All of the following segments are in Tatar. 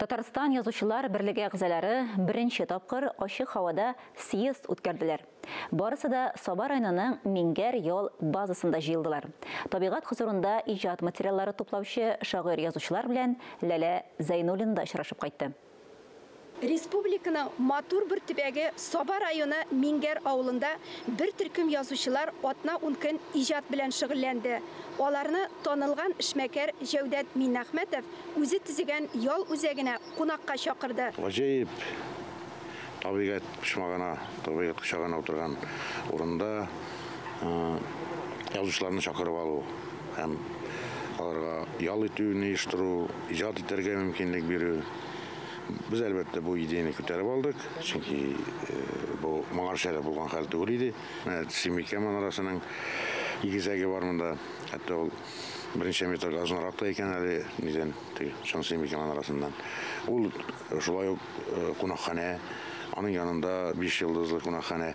Татарстан Язучылар берлеге әгъзалары беренче тапкыр ачык һавада съезд үткәрделәр. Барысы да Саба районының Миңгәр ял базасында җыелдылар. Табигать хозурында иҗат материаллары туплаучы шагыйрь-язучылар белән Ләлә Зәйнуллина да очрашып кайтты. Республиканың матур бер төбәге Саба районы Миңгәр авылында бер төркем язучылар атна-ун көн иҗат белән шөгыльләнде. Аларны танылган эшмәкәр Җәүдәт Миннәхмәтов үзе төзегән ял үзәгенә кунакка чакырды. Гаҗәеп табигать почмагына, табигать кочагына утырган урында язучыларны чакырып алу һәм аларга ял итүне оештыру, иҗат итәргә мөмкинлек бирү. Без, әлбәттә, бу идеяне күтәреп алдык, чөнки бу моңарчы әле булган хәл түгел иде. Менә Сөембикә манарасының игезәге бар монда. Хәтта ул берничә метрга озынрак та икән әле, нидән, теге чын Сөембикә манарасыннан. Ул шулай ук кунакханә, аның янында биш йолдызлы кунакханә.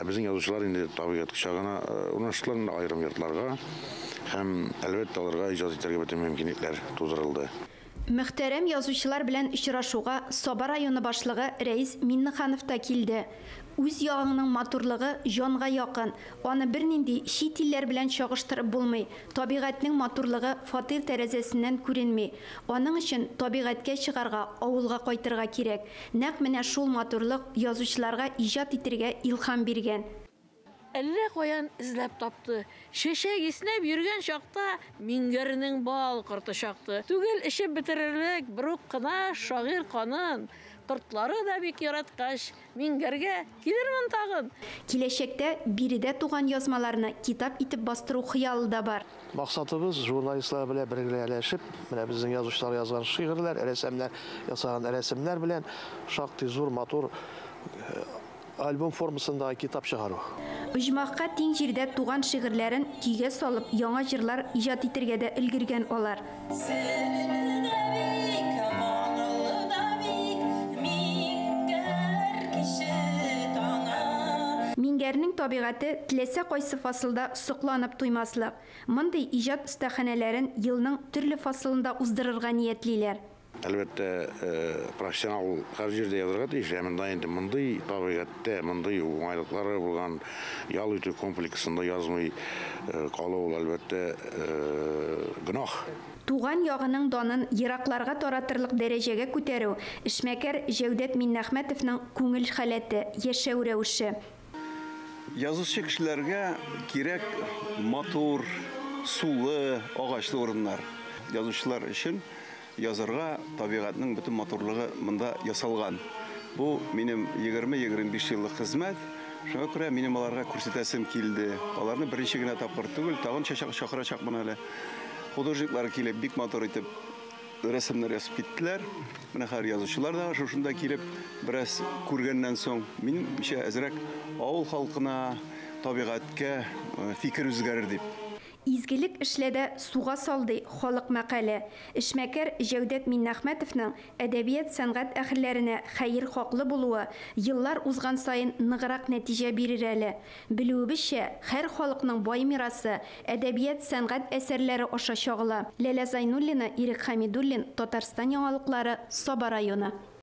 Безнең язучылар инде табигать кочагына урнаштылар, монда аерым йортларга һәм, әлбәттә, аларга иҗат итәргә бөтен мөмкинлекләр тудырылды. Мөхтәрәм язучылар белән очрашуга Саба районы башлыгы Рәис Миннеханов та килде. Үз ягыңның матурлыгы җанга якын, аны бернинди чит илләр белән чагыштырып булмый, табигатьнең матурлыгы фатир тәрәзәсеннән күренми. Аның өчен табигатькә чыгарга, авылга кайтырга кирәк. Нәкъ менә шул матурлык язучыларга иҗат итергә илһам биргән. Әллә каян эзләп тапты. Чәчәк иснәп йөргән чакта Миңгәрнең бал корты чакты. Түгел эчеп бетерерлек берүк кына шагыйрь канын. Кортлары да бик яраткач, Миңгәргә килермен тагын. Киләчәктә биредә туган язмаларны китап итеп бастыру хыялы да бар. Максатыбыз, журналистлар белән бергәләшеп, менә безнең язучылар язган шигырьләр, рәссамнар ясаган рәсемнәр белән шактый зур, матур альбом формасындагы китап чыгару. Оҗмахка тиң җирдә туган шигырьләрен көйгә салып, яңа җырлар иҗат итергә дә өлгергән алар. Серле дә бик, моңлы да бик, Миңгәр киче таңы. Миңгәрнең табигате теләсә кайсы фасылда сокланып туймаслык. Мондый иҗат остаханәләрен елның төрле фасылында уздырырга ниятлиләр. Әлбәттә, профессионал һәр җирдә язарга тиеш, ә монда инде мондый табигатьтә, мондый уңайлыклары булган ял итү комплексында язмый калу ул, әлбәттә, гөнаһ. Туган ягының данын еракларга таратырлык дәрәҗәгә күтәрү, эшмәкәр Җәүдәт Миннәхмәтовның күңел халәте, яшәү рәвеше. Язучы кешеләргә кирәк матур, сулы, агачлы урыннар. Язучылар өчен язарга табигатьнең бөтен матурлыгы монда ясалган. Бу минем 20-25 еллык хезмәт. Шуңа күрә минем аларга күрсәтәсем килде. Аларны беренче генә тапкыр түгел, тагын чакырачакмын әле. Художниклар килеп, бик матур итеп рәсемнәр ясап киттеләр. Менә хәзер язучылар да шушында килеп, бераз күргәннән соң, минемчә, әзрәк авыл халкына, табигатькә фикер үзгәрер дип. Изгелек эшлә дә суга сал, ди халык мәкале. Эшмәкәр Җәүдәт Миннәхмәтовның әдәбият-сәнгать әһелләренә хәер-хаклы булуы еллар узган саен ныграк нәтиҗә бирер әле. Белүебезчә, һәр халыкның бай мирасы әдәбият-сәнгать әсәрләре аша чагыла. Ләлә Зайнуллина, Ирек Хәмидуллин, Татарстан яңалыклары, Саба районы.